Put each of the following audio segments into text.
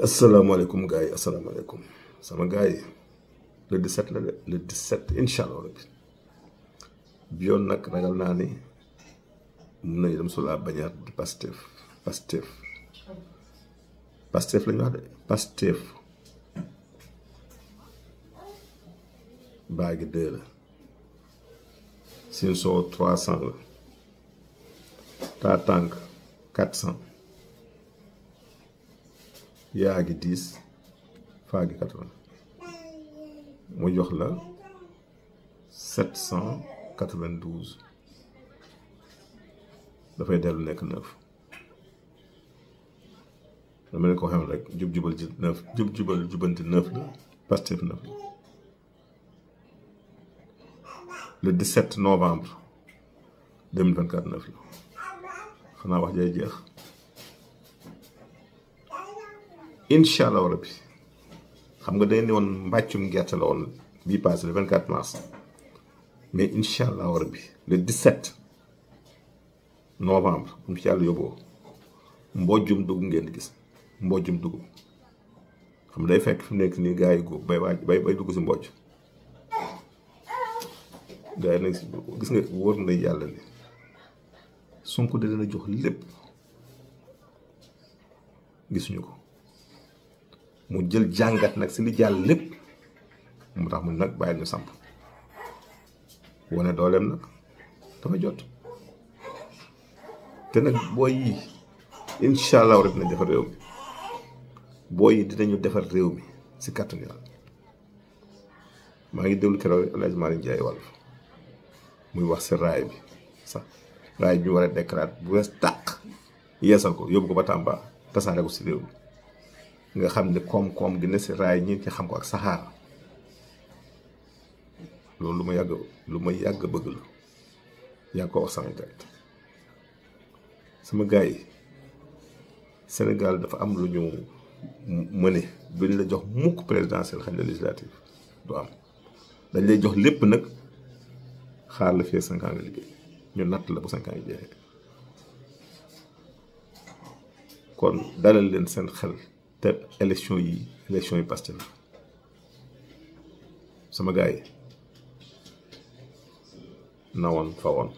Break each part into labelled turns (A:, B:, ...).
A: asalaamaaleykum gars yi asalaamaaleykum sama gars yi le 17 la de le 17 incha allah rabbi bi yoon nag ragal naa ni mun nañu dem su la bañaat di Pastef la ñu wax de Pastef baagi 2 la sin soo 300 la taa tànk 400 yaa gi 10 faa gi 80 mu jox la 792 dafay dellu nekk 9 dama leen ko xam rek jub-jubal ji 9 jub-jubal jubanti 9 la Pastef 9 la le 17 novembre 2024 9 la xanaa wax jay jeex incha allah rabbi xam nga day ne woon mbàccum gerte la woon bii passé le 24 mars mais incha allah rabbi le 17 novembre bu mu ci yàlla yóbboo mbojjum dugub ngeen di gis mbojjum dugub xam day fekk fi mu nekk nii gars yi góob bay dugg si mbojj gars yi nag gis nga wóor na yàlla ni Sonko da leen a jox lépp gisuñu ko mu jël jàngat nag si li jàll lépp mu tax mu nag bàyyi ñu samp wane dooleem nag dafa jot te nag booy yi incha allah rek dinañ defar réew mi booy yi dinañu defar réew mi si kàttanu Yàlla maa ngi déglu keroog El Hadj Malick Ndiaye Walf muy wax si raay bi sax raay bi ñu war a déclarer bu wees tàq yeesal ko yóbbu ko ba Tamba tasaare ko si réew mi nga xam ne koom-koom gi ne si raay ñi ci xam ko ak saxaar loolu lu ma yàgg bëgg la yàgg ko wax sama gars sama gars yi Sénégal dafa am lu ñu mëne duñ la jox mukk présidentiel xañ la législative du am dañ lay jox lépp nag xaar la fii 5 ans nga liggéey ñu natt la bu 5 ans yi jeexee kon dalal leen seen xel te élection yi Pastef la sama gars yi na woon fa woon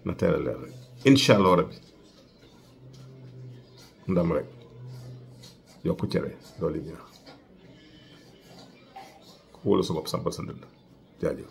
A: na teel a leer rek incha allah rabbi ndam rek yokku cere loolu yi ñaax ku wóolu sa bopp sampal sa ndënd jaajëf